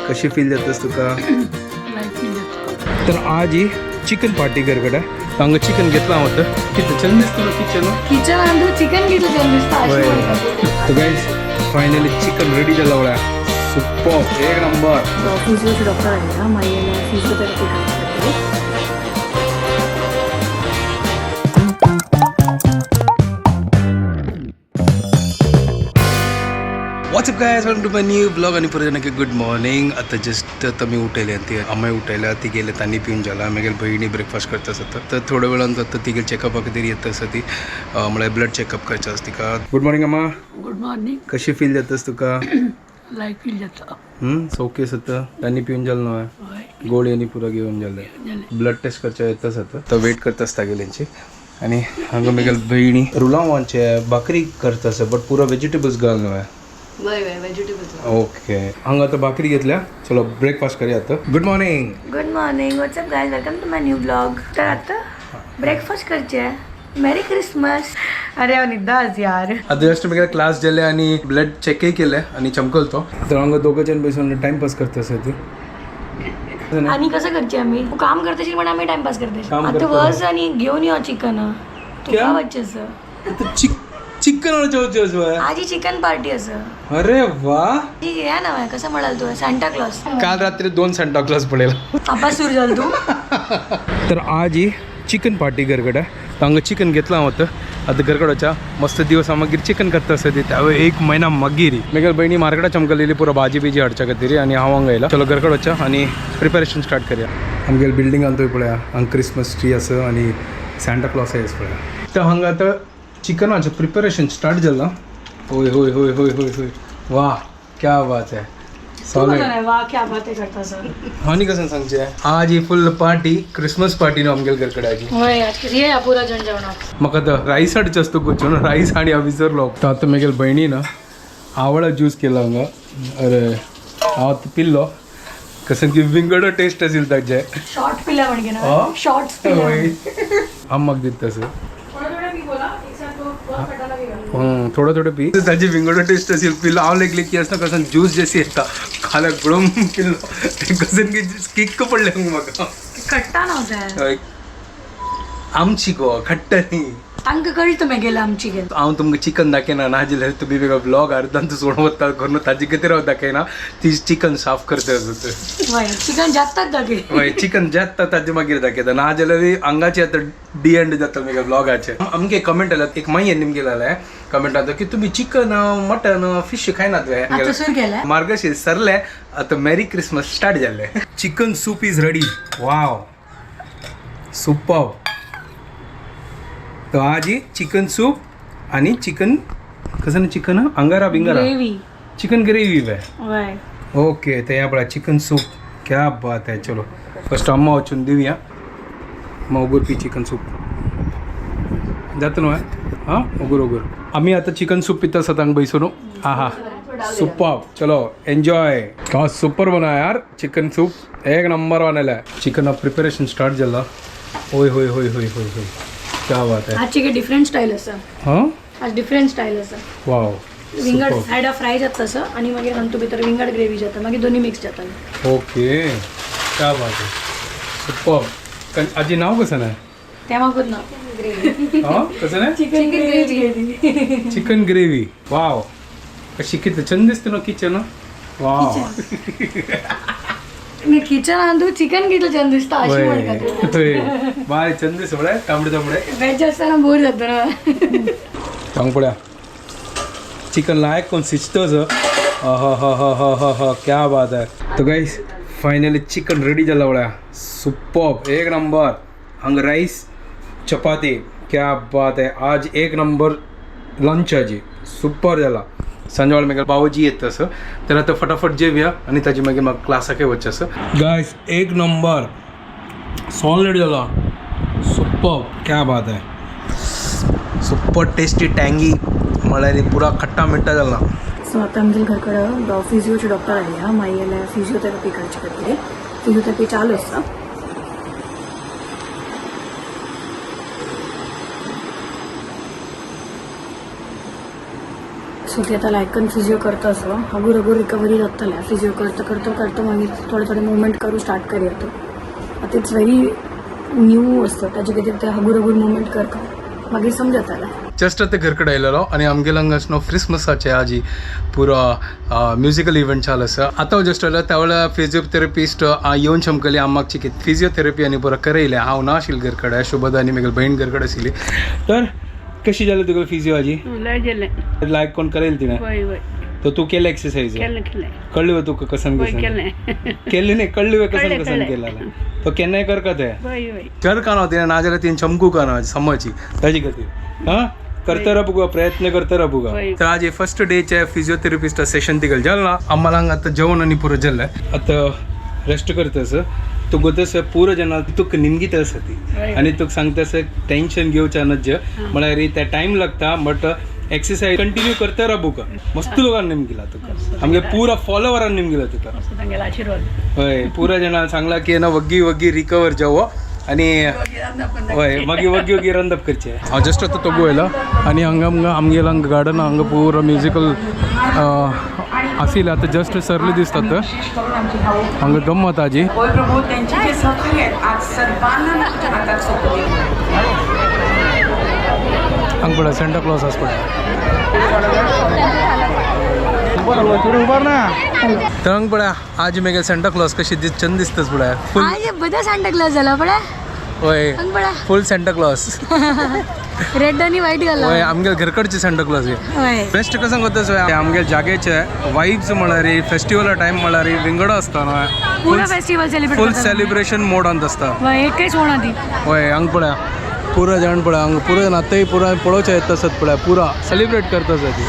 कशी फील जातस तुका? तर आज ही चिकन पार्टी करकडे हांगा चिकन घेतला होतं. किती छंद दिसतो ना किचन. किचन आंदू चिकन किती छंद दिसतं. तर गाईज फायनली चिकन रेडी झाला वळ्या. सुपर एक नंबर. फिजिओचे डॉक्टर आहे ना माईला फिजिओथेरपी करतात. What's up guys, welcome to my new blog. आणि परत नक्की गुड मॉर्निंग. आता जस्ट आता मी उठेले आणि ती अम्माई उठायला ती गेले तानी पिऊन झाला. मागीर बहिणी ब्रेकफास्ट करता आसता. तर थोड्या वेळान आता ती गेले चेकअप खातीर येत आसा ती, म्हळ्यार ब्लड चेकअप करचे आसा तिका. गुड मॉर्निंग अम्मा. Good morning. कशी फील जातस तुका? लाईक फील जाता. सौख्य सत तानी पिऊन जाल न्हय? गोळी आणि पुरा घेऊन जाले. ब्लड टेस्ट करच्या येत आसता तर वेट करता आसता गेल्यांची. आणि हांगा मागीर बहिणी रुलावांचे भाकरी करता आसा, बट पुरा वेजिटेबल्स घाल न्हय? ओके, हांगा आता भाकरी घेतल्या. चलो ब्रेकफास्ट करूया आता. Good morning. Good morning, what's up guys, welcome to my new blog. तर आता ब्रेकफास्ट करचे. Merry Christmas. अरे निदास यार. आता जस्ट मी क्लास गेले आणि ब्लड चेकही केले आणि चमकलतो. तर हांगा दोघं जण बसून टाइमपास करता आसा ती. आणि कसं करचे आम्ही काम करते पण आम्ही टाइमपास करते. काम आता करतो. वस आणि घेऊन यो चिकन. तुका वच्चेस. चिकन चवचे. आज ही चिकन पार्टी असं. अरे वा. ठीक आहे ना, कसं म्हणाल तू सांता क्लॉस. काल रात्री 2 सांता क्लॉस पडेल. आपा सुरू झाल तू. तर आज ही चिकन पार्टी घरकडे. हांगा चिकन घेतला होतं. आता घरकडच्या मस्त दिवस मागीर चिकन करता आसा ती. त्यावेळी एक महिना मागीर मागीर बहिणी मार्केटा चमकलेली पुरा भाजी बिजी हाडच्या खातीर आणि हांव हांगा येयला. चलो घरकडच्या आणि प्रिपरेशन स्टार्ट करूया. आमगेले बिल्डिंगान थंय पळया हांगा क्रिसमस ट्री आसा आणि सांता क्लॉस आसा पळया. तर हांगा आतां चिकनाचें प्रिपरेशन स्टार्ट जाला. होय होय होय होय होय होय, वा क्या बात आहे. सॉलिड. वा क्या बात करता सर. आनी कसं सांगचें, आज ही फुल पार्टी क्रिसमस पार्टी न्हू आमगेले घरकडे आजी. होय, आज ये पुरा जण जेवणाक. म्हाका तर रायस हाडचें आसता कुचून रायस आनी हांव विसरलो. तर आतां म्हगेले भयणी ना आवळा ज्यूस केला हांगा. अरे हांव आतां पिल्लो कसं की विंगड टेस्ट आशिल्लो ताजें. शॉर्ट पिला म्हणजे ना. हा? शॉर्ट्स पिला. होय, अम्माक दिता तसं. थोडं थोडं पी. ताजी विंगड टेस्ट असेल पिल्लो. हांव लेगले की आसना कसं ज्यूस जशी येता खाल्यार गळून पिल्लो कसं की किक्क पडलें म्हाका. खट्टा नव्हता. हय. आमची गो खट्ट न्ही. तांकां कळटा मागीर आमची गेल. हांव तुमकां चिकन दाखयना, नाजाल्यार तुमी वेगळो ब्लॉग अर्दान तूं सोडून वता करून ताजे खातीर हांव दाखयना. ती चिकन साफ करता आसत. वय चिकन जातात दाखय. हय, चिकन जाता ताजे मागीर दाखयता, नाजाल्यार हांगाचे आतां डी एंड जाता मागीर ब्लॉगाचे. आमगे कमेंट आल्यात एक मागीर निमगे जालें कमेंट आतां की तुमी चिकन मटन फिश खायनात वे. आतां सुरू केलें. मार्गशीर सरले आतां मेरी क्रिसमस स्टार्ट जाल्लें. Chicken soup is ready. Wow super. तर आज ही चिकन सूप आणि चिकन कसं ना चिकन अंगारा बिंगारा ग्रेव्ही. चिकन ग्रेवी वे. वय. ओके, तर या पळय चिकन सूप, क्या बात आहे. चलो फर्स्ट अम्मा वचून दिवया. मग उगूर पी चिकन सूप जाता न्हू हां उगूर उगूर. आमी आतां चिकन सूप पिता सतांग बैसून. हां हां सुपर. चलो एन्जॉय. हा सुपर बना यार चिकन सूप, एक नंबर बनला. चिकन प्रिपरेशन स्टार्ट जाला. होय होय होय होय होय होय, क्या बात आहे. आज चिकन डिफरंट स्टाईल आसा. हां आज डिफरंट स्टाईल आसा. वाव. विंगड सायडा फ्राय जाता तसं आणि मागीर हातूंत भितर विंगड ग्रेव्ही जाता, मागीर दोन्ही मिक्स जाता. ओके, क्या बात आहे. सुपर. आजी नाव कसं नाही? ते मागून ना ग्रेव्ही. हा कसं नाही? Chicken gravy. Chicken gravy. Wow, कशी किती छंद दिसते ना किचन. वाव. मी किचन आंदू चिकन कितलं छंद दिसता अशी म्हणतात. बाय छंद दिसत तांबडे तांबडे. वेज असताना बोर जातो ना. सांग पळया चिकन लायक कोण सिजतोच. ह ह ह ह ह, क्या बात आहे. तर गाईस फायनली चिकन रेडी झाला पळया. सुपर एक नंबर. हांगा राईस चपाती, क्या बात आहे. आज एक नंबर लंच आजी सुपर जाला. सांजवेळ मागीर भावजी येत तसं तर आता फटाफट जेवया आणि ताजी मागीर म्हाका क्लासाकय वचचें आसा. गायस एक नंबर सॉलिड जाला. सुपर क्या बात आहे. सुपर टेस्टी टँगी म्हळ्यार पुरा खट्टा मिठ्ठा जाला. सो आता आमच्या घरकडं फिजिओचे डॉक्टर आले. हा माईला फिजिओथेरपी करचे खातीर फिजिओथेरपी चालू आसा. सो ती आतां लायकन फिजियो करता असो हगूर हगूर रिकवरी जातलें. फिजियो करता करता करता मागीर थोडे थोडे मुवमेंट करूं स्टार्ट करूया तो. आतां it's very new आसता ताजे खातीर ते हगूर हगूर मुवमेंट करता मागीर समजतलें. जस्ट आतां घरकडे आयलेलो आनी आमगेले हांगा न्हू क्रिसमसाचे आजी पुरो म्युजिकल इव्हेंट चालू आसा. आतां जस्ट आयलो त्या वेळार फिजियोथेरपिस्ट येवन चमकली आम्माक चिकीत फिजियोथेरपी आनी पुरो करयलें. हांव ना आशिल्लें घरकडे, शुभदा आनी म्हगेली भयण घरकडे आशिल्ली. तर कशी जाली तुका फिजियो आजी? लय जालें. लायक कोण करयलें तिणें? वय वय. तर तूं केलें एक्सरसाइज? केलें केलें. कळ्ळी वे तुका कसन वय कसन केलें. केल्ली न्ही, कळ्ळी वे कसन कळ्ळें, कसन कळ्ळें. केलें तो केन्नाय करका तें. वय वय. कर कानो तिणें, नाजाल्यार तिणें चमकू कानो समजची ताजी खातीर. हां, करता राबुगा, प्रयत्न करता राबुगा. वय. तर आज फर्स्ट डेचे फिजियोथेरपिस्ट सेशन तिगल जालें ना. आम्हाला हांगा आतां जेवण आनी पुरो जालें, आतां रेस्ट करता आसा. तुका तसं पुरो जेन्ना तुका निमगीत आसा ती वय. आनी तुका सांगता आसा टेंशन घेवचें नज्ज, म्हळ्यार ते टायम लागता बट एक्सरसाइज कंटिन्यू करता राबुका. मस्त लोकांनी निमगिला तुका, आमगे पुरा फॉलोवरान निमगिला तुका. असो तांगेलो आशिर्वाद. हय, पुरा जाणां सांगला की ना वग्गी वग्गी रिकवर जावो आनी हय मागीर वग्गी वग्गी रंदप करचें. हांव जस्ट आतां तोगू आयला आनी हांगा आमकां आमगेल्या हांगा गार्डन हांगा पुरो म्युजिकल आशिल्लें. आतां जस्ट सरले दिसतात हांगा गम्मत आजी. होय प्रभू, त्यांचे जे सहकार्य आहेत आज सर्वांना तुझ्या हातात सोपवले. हांगा पळय सेंटा क्लॉज आसा पळय. तर हांगा पळय आज मेगे सेंटा क्लॉज कशी चंद दिसताच पळय फूल. आज बदा सांता क्लॉज जाला पळय. हय. हांगा पळय. फूल सेंटा क्लॉज. रेड आनी व्हायट घाला. हय, आमगेले घरकडचे सेंटा क्लॉज हे. हय. बेस्ट कसं करता आमगे जागेचे वायब्स म्हळ्यार फेस्टिवल टायम म्हळ्यार विंगड आसता न्हय. पुरो फेस्टिवल सेलिब्रेट फूल सेलिब्रेशन मोडांत आसता. हय, एकय सोण ती. हय, हांगा पळय पुरो जाण पळय हांगा पुरो जाण आतांय पुरो पळोवचें येता आसत पळय पुरो सेलिब्रेट करता आसत ती.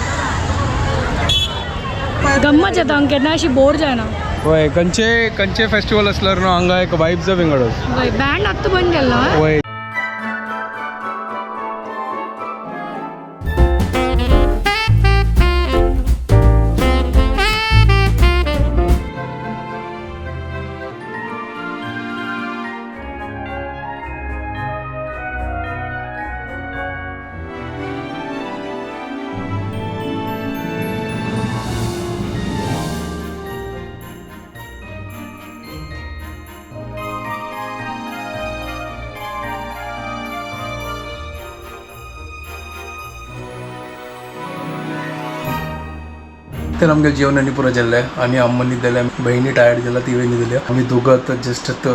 गम्मत येता हांगा, केन्ना अशी बोर जायना. हय, खंयचे खंयचे फेस्टिवल आसल्यार न्हू हांगा एक वायब्स विंगड आसता. हय, बँड आत्तां बंद केल्लो. हय. तर आमगे जेवण आनी पुरो जाल्लें आनी अम्मा न्हिदलें, भयणी टायर्ड जाला, तिवूय न्हिदल्या. आमी दोगां आतां जस्ट आतां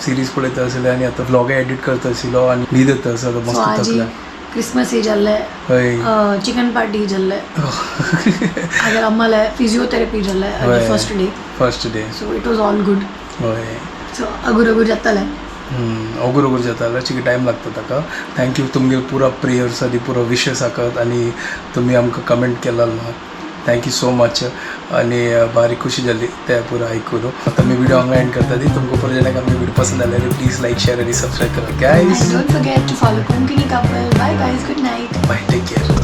सिरीज पळयता आशिल्ले आनी आतां व्लॉगय एडिट करता आशिल्लो आनी न्हीद येता आसा आतां सो मस्त आजी थकल्या. क्रिसमस ही जाल्लें, हय. चिकन पार्टी जाल्लें, आगे अम्माले फिजियोथेरपी जाल्लें. हय. First day. First day. So it was all good. हय. सो अगूर अगूर जातालें. अगूर अगूर जातालो, चिकी टायम लागता ताका. Thank you तुमगे पुरा प्रेयर्स आनी पुरो विशस आसात आनी तुमी आमकां कमेंट केला न्हू, thank you so much. आनी बारीक खुशी जाली ते पुरो आयकून. आतां मी व्हिडिओ हांगा एंड करता ती. तुमकां पुरो जाणांक आमगे व्हिडिओ पसंद आसल्यार प्लीज लायक, शेअर आनी सबस्क्रायब करा guys. And don't forget to follow Konkani Couple. Bye guys, good night. Bye, take care.